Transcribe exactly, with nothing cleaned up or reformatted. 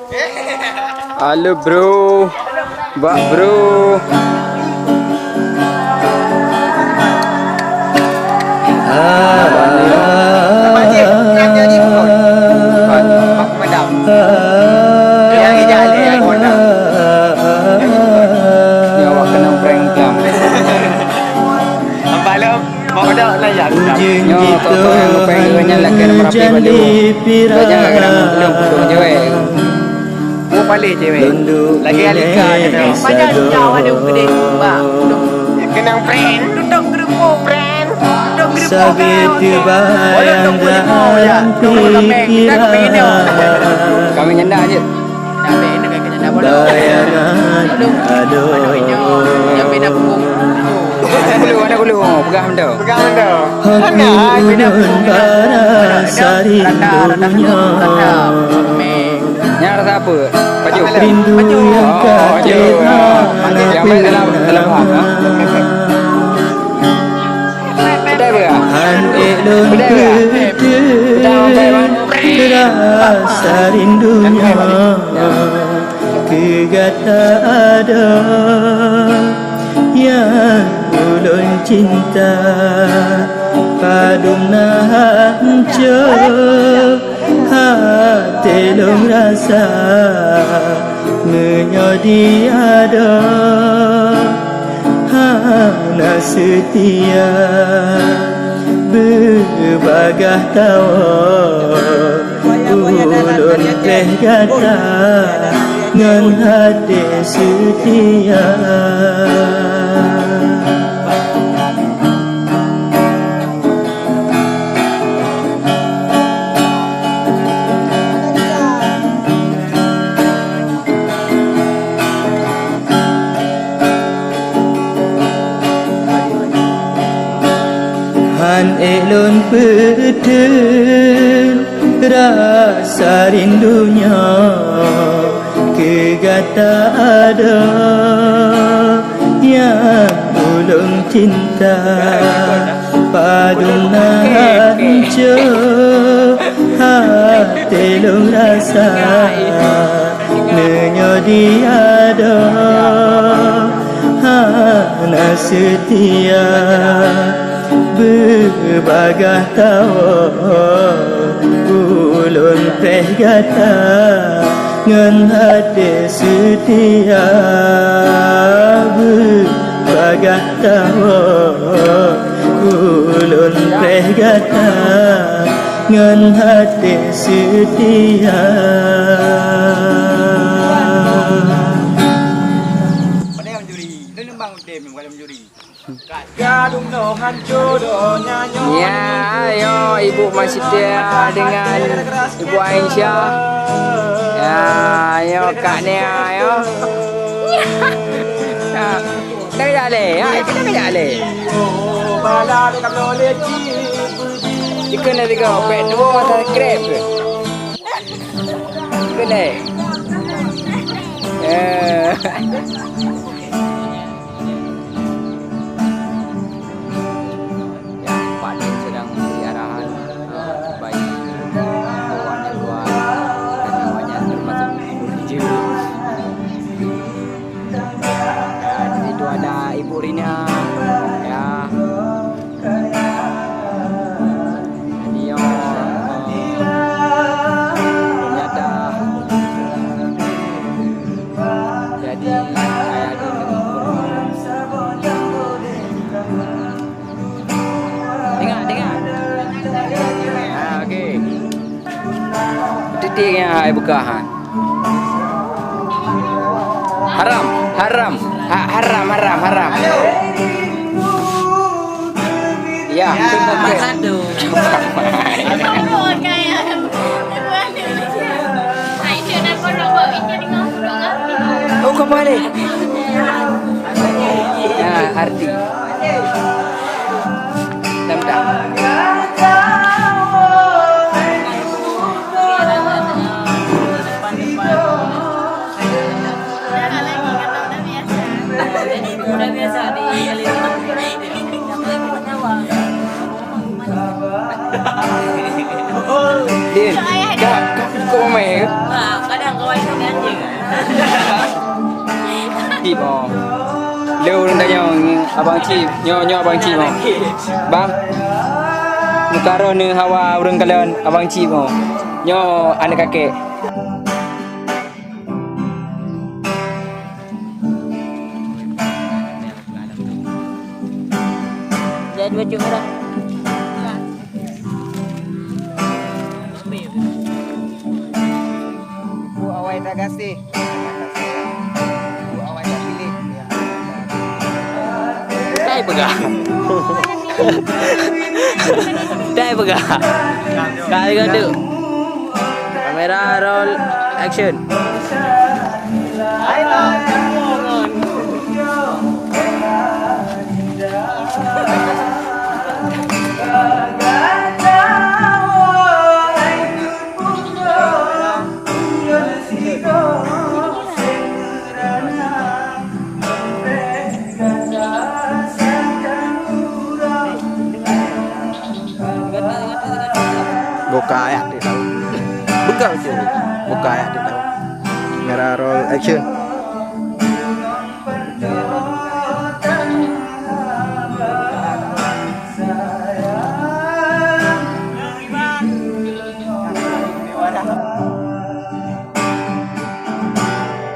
Halo bro, bak bro. Ni awak kena prank macam. Abang lom. Nyoe, toh-toh nyang geupeugah nyan lakèe merapi baju. Bajang kadang-kadang putôh jawèe. Oh, paléh cewek. Lagi alika je tu. Banyak jauh ada gede bak. Kenang friend. Tutup gerupo friend. Tutup gerupo kau. Walau tu pun mau ya. Tunggu kami. Kita kami ini. Kami nyandak je. Sampai ini kan kena bodoh. Aduh, aduh, aduh, yang bina punggung. Ada gulu, ada gulu. Pegang benda. Pegang benda. Ulôn bara sarindunya. Nyan rasa apa? Baju. Rindu yang tak pernah. Yang baik dalam, dalam faham, ha? Betul ke? Han ék lôn peutrön rasa rindunya keu gata adoe nyang ulôn cinta. Padum na hanco até lôn rasa meunyoe di adoe hana seutia, beubagaih tawoe ulôn preh gata ngon até seutia. Han ék lôn peutrön rasa rindu nyoe keu gata adoe nyang ulôn cinta. Padum na hanco até lôn rasa meunyoe di adoe hana seutia, beubagaih tawoe ulôn preh gata ngon até seutia. Beubagaih tawoe ulôn preh gata ngon até seutia. Pandai mencuri. Lôn leumbang udeb, bukan mencuri. Ya, ayo Ibu Masita dengan Ibu Aisyah. Ya, ayo Kak Nia, ayo. Ya. Dah kejap leh, ya, kita kejap leh. Jika nanti kau pet dua, subscribe ke? Kena. Eh. Ya, Pak Din sedang memberi arahan, eh, bagi awaknya keluar, karena awaknya termasuk bekerja. Dan itu ada Ibu Rina, ya. Jadi, ya, eh, ternyata jadi ayah di. Dengar, dengar. Ha, okey. Titik yang hai buka, ha. Haram, haram. Ha, haram, haram, haram. Ya. Satu. Oh, kembali. Nah, arti. Bentar, bentar. Din, kak, kak, kau main ke? Kadang kawan Cip, oh. Lé ureueng tanyoe, Abang Cip. Nyoe, nyoe Abang Cip, oh. Bang. Meukaroe neuh hawa ureueng kalon Abang Cip, oh. Nyoe aneuk kakek. Jadi baca orang. Bu awai tagaséh. Bu awai tapiléh. Dai peugah. Dai peugah. Kali gaduh. Kamera roll action. Buka ayat di dalam. Buka macam ni. Buka ayat di dalam. Kamera roll action.